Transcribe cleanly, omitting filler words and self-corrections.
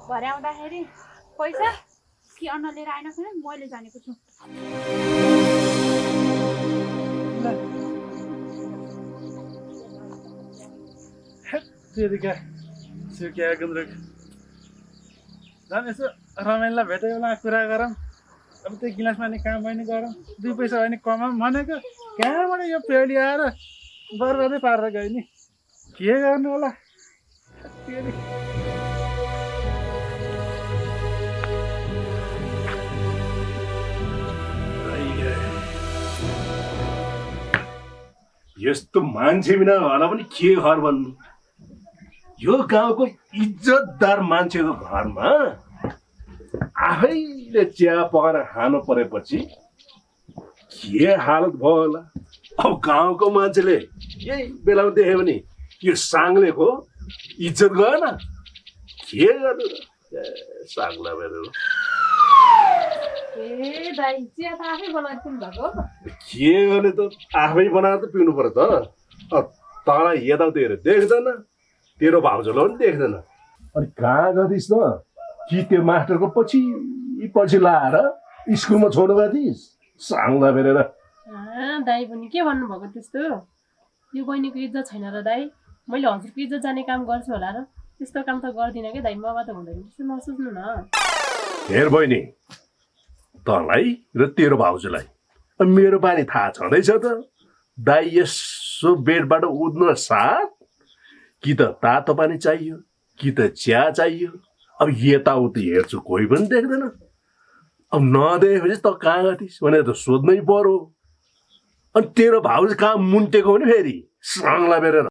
भरे आउँदाखेरि पैसा कि अन्न लिएर आएन भने मैले जानेको छु। तेरिका सुकिया गुन्द्रुक झन् यसो रमाइलोलाई भेट्यो बेला कुरा गरौँ। अब त्यो गिलासमा नि काम पनि गरौँ, 2 पैसा पनि कमाऊँ भनेको कहाँबाट यो पेली आएर बर्बादै पारेर गयो नि। के गर्नु होला तेरि। यस्तो मान्छे बिना होला पनि के घर भन्नु। यो गाउँको इज्जतदार मान्छेको घरमा आफैले चिया पकाएर खानु परेपछि के हालत भयो होला। अब गाउँको मान्छेले यही बेलामा देख्यो भने यो साङ्लेको इज्जत गएन के गर्नु र। साङ्ला मेरो ए दाइ चिया त आफै बनाएर पिउनु भएको? के गर्ने त आफै बनाएर त पिउनु पर्यो त। तँलाई यताउति हेरेर देख्दैन, तेरो भाउजूले पनि देख्दैन। अनि कहाँ गइस् त कि त्यो मास्टरको पछि पछि लाएर स्कुलमा छोड्नु गइस् साङ्ला बेरेर। दाइ पनि के भन्नुभएको त्यस्तो? यो बहिनीको इज्जत छैन र दाइ? मैले हजुरको इज्जत जाने काम गर्छु होला र? त्यस्तो काम त गर्दिनँ क्या दाइ, मबाट हुँदैन त्यस्तो नसोच्नु न। हेर बहिनी, तँलाई र तेरो भाउजूलाई मेरो बानी थाहा छँदैछ त। दाइ यसो बेडबाट उठ्नु साथ कि त तातो पानी चाहियो कि त चिया चाहियो। अब यताउति हेर्छु कोही पनि देख्दैन। अब नदेखेपछि त कहाँ गइस् भनेर त सोध्नै पर्यो। अनि तेरो भाउजू कहाँ मुन्टेको हो नि फेरि साङ्ला बेरेर।